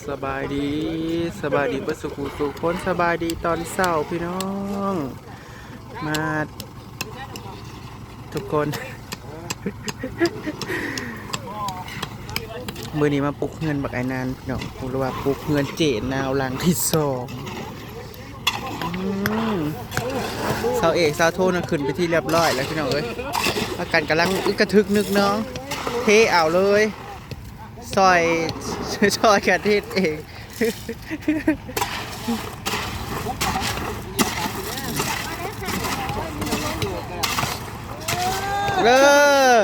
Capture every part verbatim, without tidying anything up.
สบายดี สบายดีเบิดสุขุสุขคน สบายดีตอนเช้าพี่น้อง มาทุกคน มื้อนี้มาปลุกเฮือนบักไอ้นานพี่น้อง หรือว่าปลุกเฮือนเจ๊นาวหลังที่สอง อืม เสาเอกเสาโทนะขึ้นไปที่เรียบร้อยแล้วพี่น้องเอ้ย พากันกำลังอึกกระทึกนึกน้อง เทเอาเลย ซอย ซอยกันเฮ็ดเอง เออ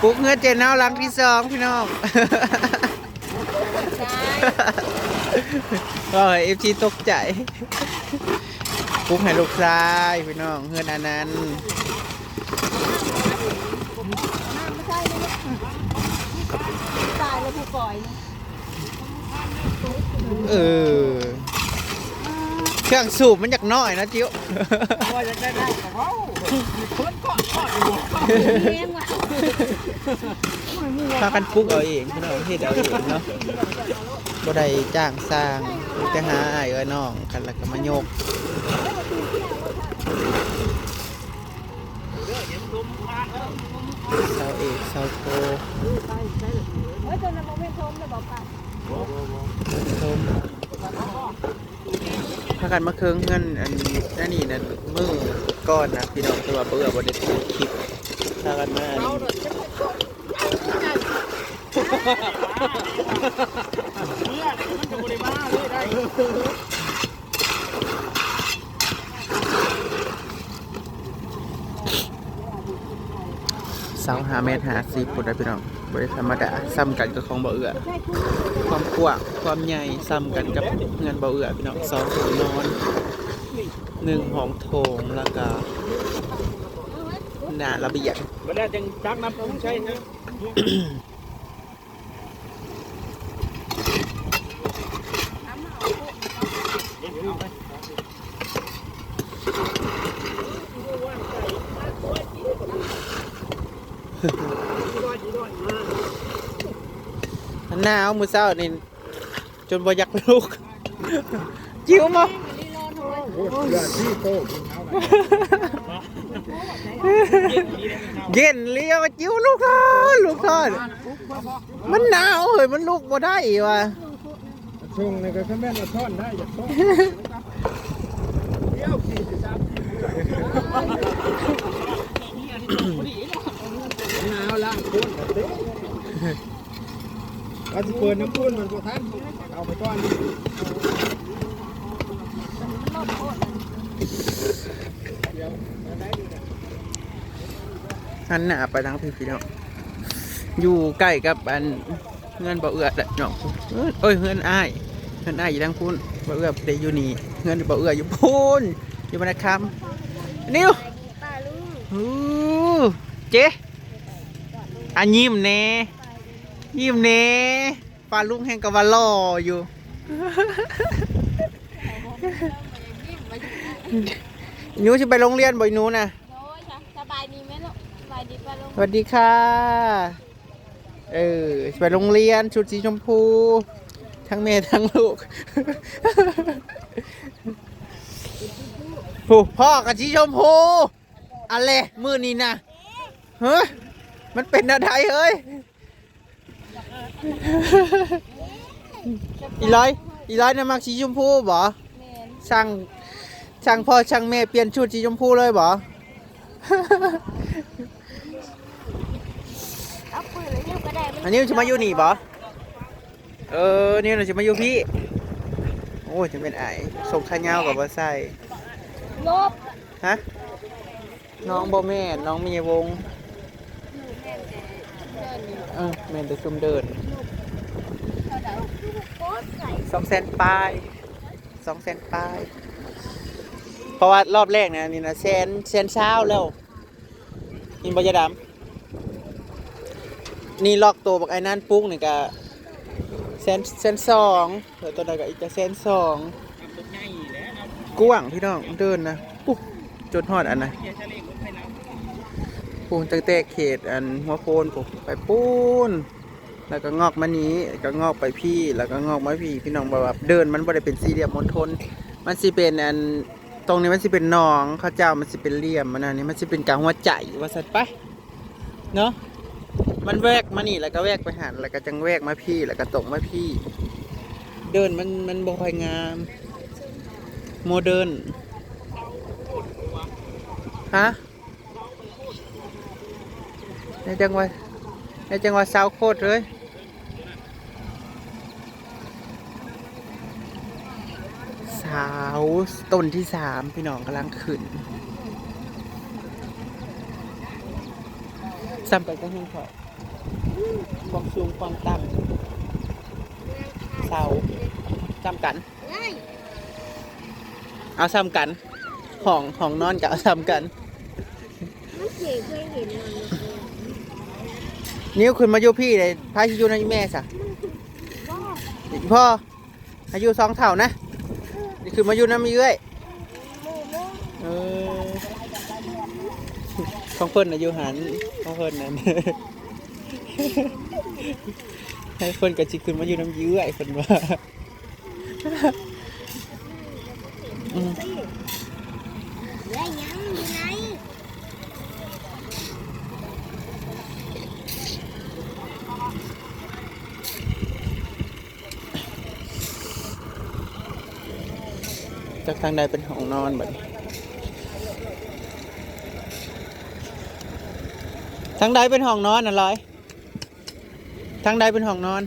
ปลุกเฮือนเจ๊นาวหลังที่สองพี่น้อง ก็เอฟซีตกใจ ปลุกให้ลูกชายพี่น้อง เฮือนอันนั้น ตายแล้วผู้ก่อย เออ เครื่องสูบมันอยากน้อยนะจิ๋ว ว่าจะได้ได้กับเขาเพิ่นก็ก็อยู่ เลี้ยงว่ะ พากันปลุกเอาเองพี่น้อง เฮ็ดเอาเองเนาะ บ่ได้จ้างสร้าง มีแต่หาอ้ายเอื้อน้องกันแล้วก็มายก เสาเอกเสาโท เฮ้ย ตัวนั้นบ่แม่นโทมนะบ่ปะ โทม พากันมาเคิงเฮือนอันนั่นนี่นั่นมื้อก่อนนะพี่น้อง แต่ว่าบ่เอื้อบ่ได้ถ่ายคลิป พากันมาอัน เมื่อไหร่มันจะบ่ได้มาเลยได้ เสาห้าเมตรห้าสิบพุ้นนะพี่น้อง บ่ได้ธรรมดา ส่ำกันกับของบ่าวเอื้อ ความกว้าง ความใหญ่ ส่ำกันกับเฮือนบ่าวเอื้อพี่น้อง สองห้องนอน หนึ่งห้องโถง แล้วก็หน้าระเบียง บ่ได้จังจักน้ำปรุงใช่นะ หนาวมื้อเช้านี่ จนบ่อยากลุก จิ๋วมา โอ้ย เพื่อนที่โตกินข้าวกัน เย็นเลี้ยวจิ๋ว ลุกทอน ลุกทอน มันหนาวเฮ้ย มันลุกบ่ได้ว่ะ ช่วงนี้ก็คือแม่นเอาท่อนได้ อยากท่อน เดี๋ยวสี่สิบสามสิบ หนาวล่างโคตรเต็ม ว่าสิเปิดน้ำพุนมันบ่ทัน เอาไปก่อน หันหน้าไปทางพี่พี่น้อง อยู่ใกล้กับอันเฮือนบ่าวเอื้อแหละเนาะ เอ้ย เฮือนอ้าย เฮือนอ้ายอยู่ทางพุ้น บ่าวเอื้อได้อยู่นี่ เฮือนบ่าวเอื้ออยู่พุ้น อยู่บ้านนาคำ นิว ป้าลุง อู้ เจ๊ อ่ะ ยิ้มแน่ ยิ้มแน่ ป้าลุงแฮงก็ว่าหล่ออยู่ หนูสิไปโรงเรียนบ่หนูนะ โดยจ้ะ สบายดีไหมลูก สบายดีป้าลุง สวัสดีค่ะ เออ สิไปโรงเรียนชุดสีชมพู ทั้งแม่ทั้งลูก ผู้พ่อกับสีชมพู อะไรมื้อนี้นะ เฮ้ย มันเป็นอะไรเฮ้ย อีร้อย อีร้อยนะมักสีชมพูบ่ แม่น ช่าง ช่างพ่อช่างแม่เปลี่ยนชุดสีชมพูเลยบ่ เอาปืนแล้วยังก็ได้ อันนี้มันจะมาอยู่นี่บ่ เออ นี่เราจะมาอยู่พี่ โอ้ย จะเป็นไอ้ส่งขายาวกับบ่ใส่ ลบ ฮะ น้องบ่แม่น น้องมีวง เออ แม่นแต่ซุมเดิน สองแสนปลาย สองแสนปลาย เพราะว่ารอบแรกเนี่ยนี่นะ แสน แสนซาวแล้ว นี่บ่ยาดำ นี่ลอกตัวบักไอ้นั่นปุ๊กนี่ก็แสน แสนสอง แล้วตัวนั้นก็อีกจะแสนสอง กว้างพี่น้อง เดินนะ ปุ๊บ จนฮอดอันนะ พู้นตั้งแต่เขตอันหัวโพนพู้นไปพู้น แล้วก็งอกมานี้ ก็งอกไปพี้ แล้วก็งอกมาพี้ พี่น้อง แบบว่าเดินมันบ่ได้เป็นสี่เหลี่ยมมณฑล มันสิเป็นอัน ตรงนี้มันสิเป็นหนอง เขาเจ้ามันสิเป็นเหลี่ยม มันอันนี้มันสิเป็นกลางหัวใจ ว่าซั่นปะ เนาะ มันแวกมานี่ แล้วก็แวกไปหั้น แล้วก็จั่งแวกมาพี้ แล้วก็ตรงมาพี้ เดินมัน มันบ่ค่อยงาม โมเดิร์น ฮะ ในจังหวัด ในจังหวัดเซาโคตรเลย เสาต้นที่สาม พี่น้องกำลังขึ้น ซ้ำไปก็เฮือนข้อย ความสูงความต่ำ เสา ซ้ำกัน เอาซ้ำกัน ห้อง ห้องนอนก็เอาซ้ำกัน มันเคย เคยเห็นมันเลย นิวขึ้นมาอยู่พี้เลย ไผสิอยู่นำอีแม่ซะ พ่อ อายุสองเท่านะ นี่ขึ้นมาอยู่นำเอื้อย เออ ของเพิ่นน่ะอยู่หั้น ของเพิ่นนั่น ให้เพิ่นก็สิขึ้นมาอยู่นำเอื้อย เพิ่นว่า อืม เอื้อยยังอยู่ไหน จากทางใดเป็นห้องนอนบัดนี้ ทางใดเป็นห้องนอนน่ะลอย ทางใดเป็นห้องนอน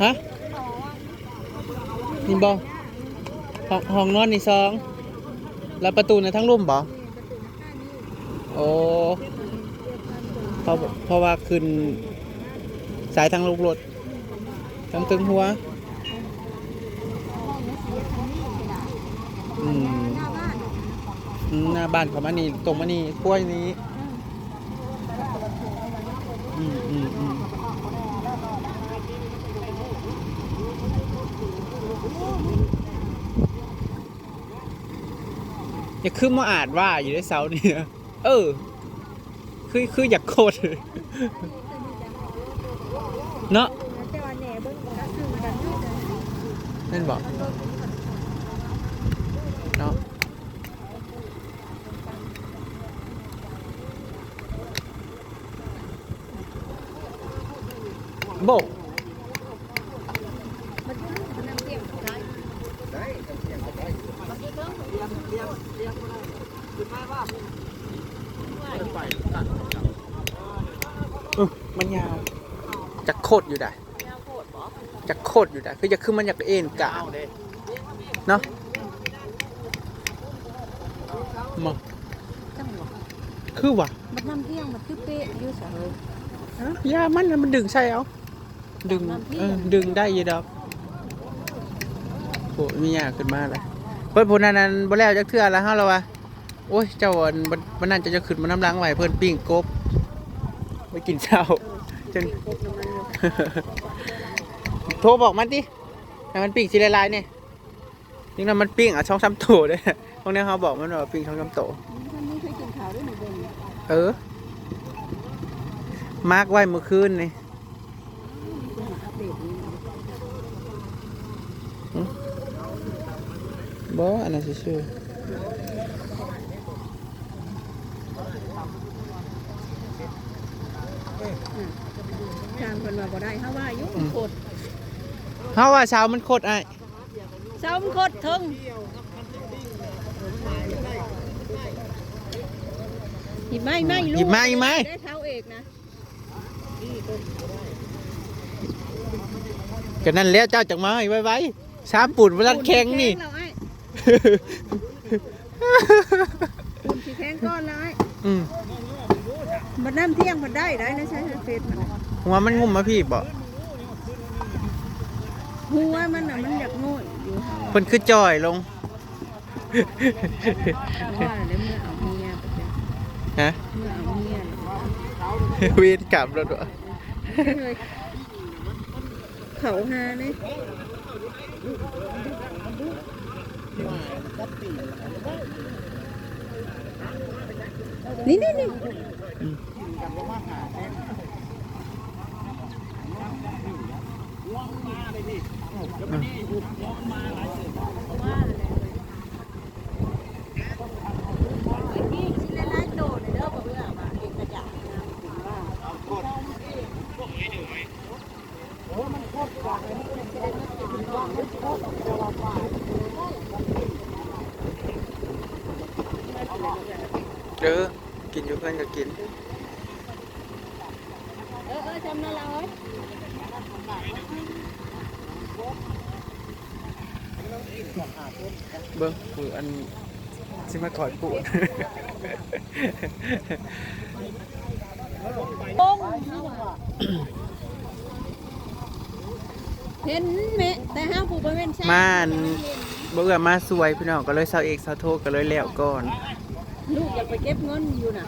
ฮะ นี่บ่ ห้อง ห้องนอนนี่สอง แล้วประตูน่ะทางลุ่มบ่ โอ้ เพราะ เพราะว่าขึ้นสายทางลูกรถ ทางเทิงหัว อืม อืม หน้าบ้านเขามานี่ ตรงมานี่ ครัวอยู่นี่ อืม อืม อืม อย่าคือมาอาดว่าอยู่ในเสานี่นะ เออ คือ คืออยากโคตร เนาะ แต่ว่าแหน่เบิ่งก็คือกันอยู่ แม่นบ่ เนาะ โบ เออ มันยาว จักโคตรอยู่ได้ จักโคตรอยู่ได้ คือจะคือมันอยากเอ็นกลางเนาะ มา จังหวะ คือว่ะ มันนำเที่ยงมันคือเป๊ะอยู่ซะเฮ้ย ฮะ ยามันน่ะมันดึงใส่เอา ดึง น้ำพริก เออ ดึงได้อยู่ดอก โอ้ย มีหยังขึ้นมาละ เพิ่นผู้นั้นนั่นบ่แล้วจักเทื่อละ เฮาละว่า โอ้ย เจ้าอัน บัด บัดนั้นเจ้าจะขึ้นมานำหลังไว้ เพิ่นปิ้งกบ ไปกินเช้า จน ปิ้งกบน้ำมันอยู่ โทรบอกมันติ ให้มันปิ้งสิหลายๆ นี่ นี่นะมันปิ้งอ่ะ สองสามตัวเด้ พวกนี้เขาบอกมันว่าปิ้งสองสามตัว มันไม่เคยกินข้าวด้วยหนูเบิ่ง เออ มาร์กไว้เมื่อคืนนี่ อัปเดตนี่ หึ บ่ อันนั้นซื่อ ทางเพิ่นว่าบ่ได้ เฮาว่าอยู่ อืม โคตร เฮาว่าเสามันโคตรอ้าย เสามันโคตรเทิง หยิบไม้ ไม้ หยิบไม้ ลูก ไม้ ได้เท้าเอกนะ ก็นั่นแหละ เจ้าจังมาไว้ไว้ สามปูนบ่ทันแข็งนี่ ปูนสิแข็งแล้วอ้าย ปูนสิแข็งก่อนแล้วอ้าย อืม บัดน้ำเที่ยงมันได้ ได้นะ ใช้เฟซมันน่ะ หัวมันงุ้มมาพี้บ่ หัวมันน่ะ มันอยากโง่ยอยู่ เพิ่นคือจ่อยลง ว่าแล้วเมื่อเอาเมียไปจ้ะ ฮะ เมื่อเอาเมีย เวรกรรมแล้วตัว เขาหาเนี่ย นี่ นี่ นี่ อืม เออ กินอยู่เพื่อนก็กิน เออเออจำนั่นละเฮ้ย เบิ่งคืออันสิมาคอยปูด โป้งเห็นแม่แต่ห้าผู้บ่แม่นใช่ มาอัน บ่เอื้อมาสวยพี่น้องก็เลยเซาเอกเซาโทก็เลยแล้วก่อน ลูกอยากไปเก็บเงินอยู่น่ะ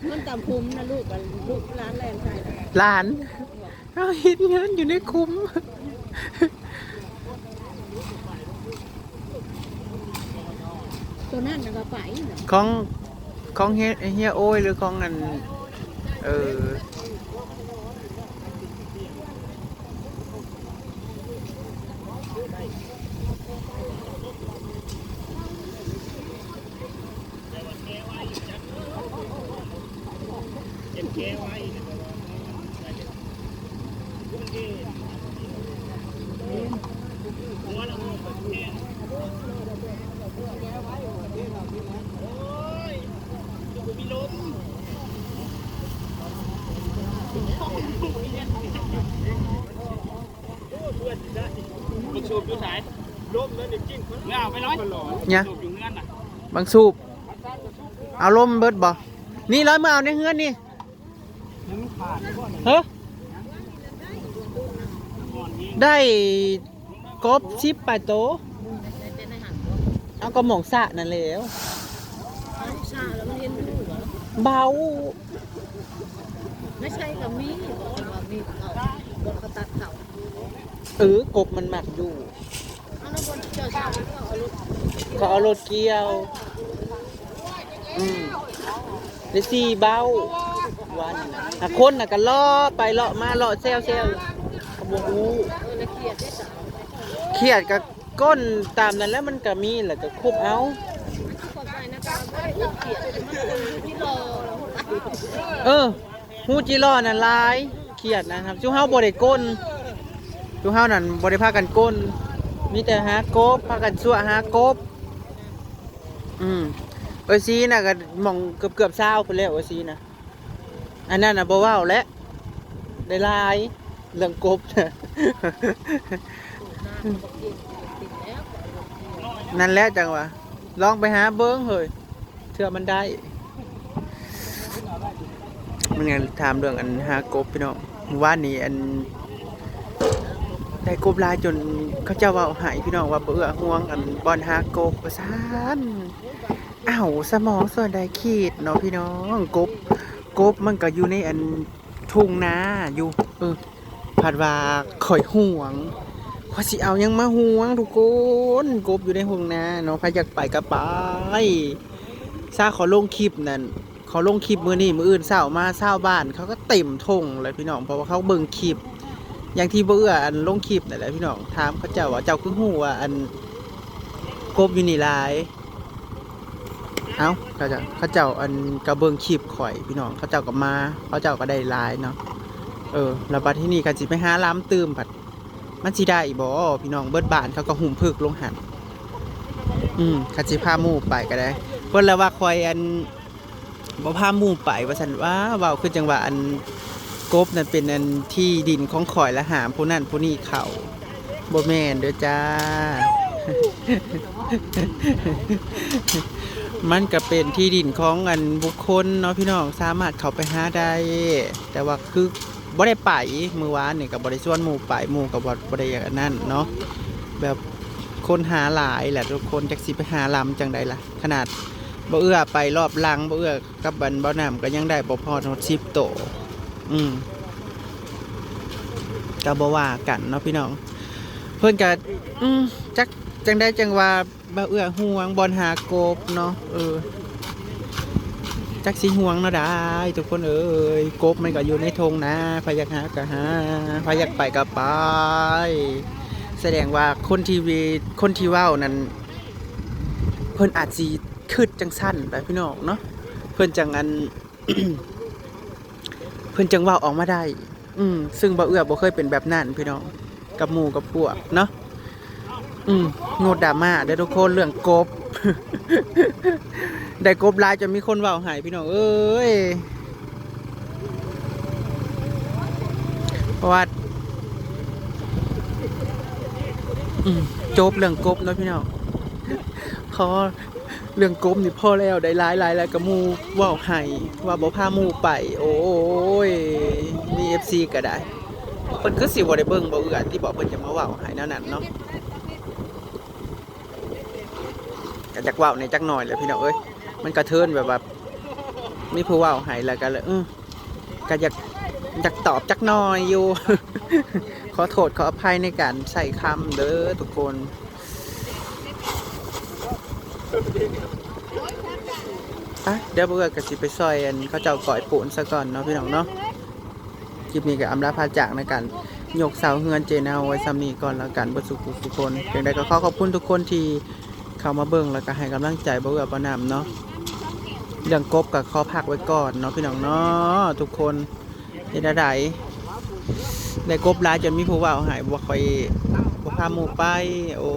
เงินตามภูมินะลูกอะลูกร้านแรงใช่น่ะ หลาน เราเห็นเงินอยู่ในคุ้ม ตัวนั้นน่ะก็ไปน่ะ ของของเฮียเฮียโอ้ยหรือของอัน เออ มันสูบอยู่ไหนล้มแล้วนี่กิน เงาไปร้อย เนี่ย สูบอยู่เงื่อนน่ะ บางสูบ เอาลมเบิดบ่ นี่ร้อยมาเอาในเฮือนนี่ ยังมันขาด เฮ้อได้กบสิบปลายโต เอากระหม่องสระนั่นแล้ว ชาแล้วมันเห็นลูกเหรอ เบา ไม่ใช่กับมีบอกว่ามีเขาบอกเขาตัดเขา เออกบมันหมักอยู่ เอาแล้วคนเจอชาแล้วก็เอาลูก เขาเอารถเกี่ยว อืมได้สี่เบ้าวันน่ะอ่ะคนน่ะก็เลาะไปเลาะมาเลาะแซวแซวเขาบอกอู้ เออละเกียดได้สาว เขียดกับก้นตามนั้นแล้วมันก็มีแหละก็คุบเอา ขอบใจนะคะว่าเขียดมันคนอยู่ที่รอแล้ว เออ ฮู้จิรอนั่นหลายเขียดนะครับ จุเฮาบ่ได้ก้น จุเฮานั่นบ่ได้พากันก้น มีแต่หากบ พากันซั่วหากบ อืม เอ้ยซีน่ะก็หม่องเกือบเกือบซาวไปแล้วเอ้ยซีน่ะ อันนั้นน่ะบ่เว้าแล้ว ได้หลาย เรื่องกบน่ะ นั่นแหละจังหวะ ลองไปหาเบิ่งเฮ้ย เทื่อมันได้ มันไงถามเรื่องอันหากบพี่น้อง เมื่อวานนี้อัน ได้กบหลายจนเขาเจ้าเว้าให้พี่น้องว่าบ่เอื้อห่วงอันบ่อนหากบว่าซั่น อ้าว สมองส่วนใดคิดเนาะพี่น้อง กบ กบมันก็อยู่ในอันทุ่งนาอยู่ เออ ผัดว่าข่อยห่วง ข่อยสิเอาหยังมาห่วงทุกคน กบอยู่ในทุ่งนาเนาะ ใครอยากไปก็ไป ซาขอลงคลิปนั่น ขอลงคลิปมื้อนี้ มื้ออื่นเช้ามาชาวบ้านเขาก็เต็มท่งเลยพี่น้อง เพราะว่าเขาเบิ่งคลิป อย่างที่บ่เอื้ออันลงคลิปนั่นแหละพี่น้อง ถามเขาเจ้าว่า เจ้าคือฮู้ว่าอันกบอยู่นี่หลาย เอ้า เขาเจ้า เขาเจ้าอันก็เบิ่งคลิปข่อยพี่น้อง เขาเจ้าก็มา เขาเจ้าก็ได้หลายเนาะ เออ แล้วบัดที่นี่ก็สิไปหาลำตื่มผัด มันสิได้บ่พี่น้อง เบิดบ้านเขาก็หุ่มพึกลงหั่น อืม คันสิพาหมู่ไปก็ได้ เพิ่นละว่าข่อยอัน บ่พาหมู่ไปว่าซั่น ว้า เว้าคือจังว่าอันกบนั่นเป็นอันที่ดินของข่อย และห้ามผู้นั้นผู้นี้เข้า บ่แม่นเด้อจ้า มันก็เป็นที่ดินของอันบุคคลเนาะพี่น้อง สามารถเข้าไปหาได้ แต่ว่าคือบ่ได้ไป มื้อวานนี่ก็บ่ได้ชวนหมู่ไป หมู่ก็บ่ บ่ได้อันนั้นเนาะ แบบคนหาหลายแหละทุกคน จักสิไปหาลำจังใดล่ะ ขนาดบ่เอื้อไปรอบหลัง บ่เอื้อกับอันบ่น้ำก็ยังได้บ่พอฮอดสิบโต อืม ก็บ่ว่ากันเนาะพี่น้อง เพิ่นก็ อืม จักจังใดจังว่าบ่เอื้อห่วงบ่อนหากบเนาะ เออ จักสิห่วงเนาะได้ ทุกคนเอ้ย กบมันก็อยู่ในทงนะ ไผอยากหาก็หา ไผอยากไปก็ไป แสดงว่าคนที่เว- คนที่เว้านั่น เพิ่นอาจสิคิดจังซั่นแหละพี่น้องเนาะ เพิ่นจังอัน เพิ่นจังเว้าออกมาได้ อืม ซึ่งบ่าวเอื้อบ่เคยเป็นแบบนั้นพี่น้อง กับหมู่กับพวกเนาะ อืม งดดราม่าเด้อทุกคน เรื่องกบ ได้กบหลายจนมีคนเว้าให้พี่น้องเอ้ย เพราะว่า อืม จบเรื่องกบเนาะพี่น้อง พอเรื่องกบนี่พอแล้ว ได้หลายๆ แล้วก็หมู่เว้าให้ ว่าบ่พาหมู่ไป โอ้ย มี เอฟซี ก็ได้ เพิ่นคือสิบ่ได้เบิ่งบ่เอื้อที่บอกเพิ่นจะมาเว้าให้แนวนั้นเนาะ ก็จักเว้าในจักหน่อยแหละพี่น้องเอ้ย มันกระเทินแบบว่า มีผู้เว้าให้แล้วก็เลย เออ ก็อยาก อยากตอบจักหน่อยอยู่ ขอโทษขออภัยในการใช้คำเด้อทุกคน อ่ะ เดี๋ยวบ่าวเอื้อก็สิไปซอยอันเขาเจ้าก้อยปูนซะก่อนเนาะพี่น้องเนาะ คลิปนี้ก็อำลาพาจากในการยกเสาเฮือนเจ๊เนาไว้ส่ำนี้ก่อนแล้วกัน เบิดสุขุสุคน จั่งใดก็ขอขอบคุณทุกคนที่เข้ามาเบิ่งแล้วก็ให้กำลังใจบ่าวเอื้อบ่าวนำเนาะ เรื่องกบก็ขอพักไว้ก่อนเนาะพี่น้องเนาะ ทุกคน เฮ็ดแนวใด ได้กบหลายจนมีผู้เว้าให้บ่ค่อย บ่พาหมู่ไป โอ้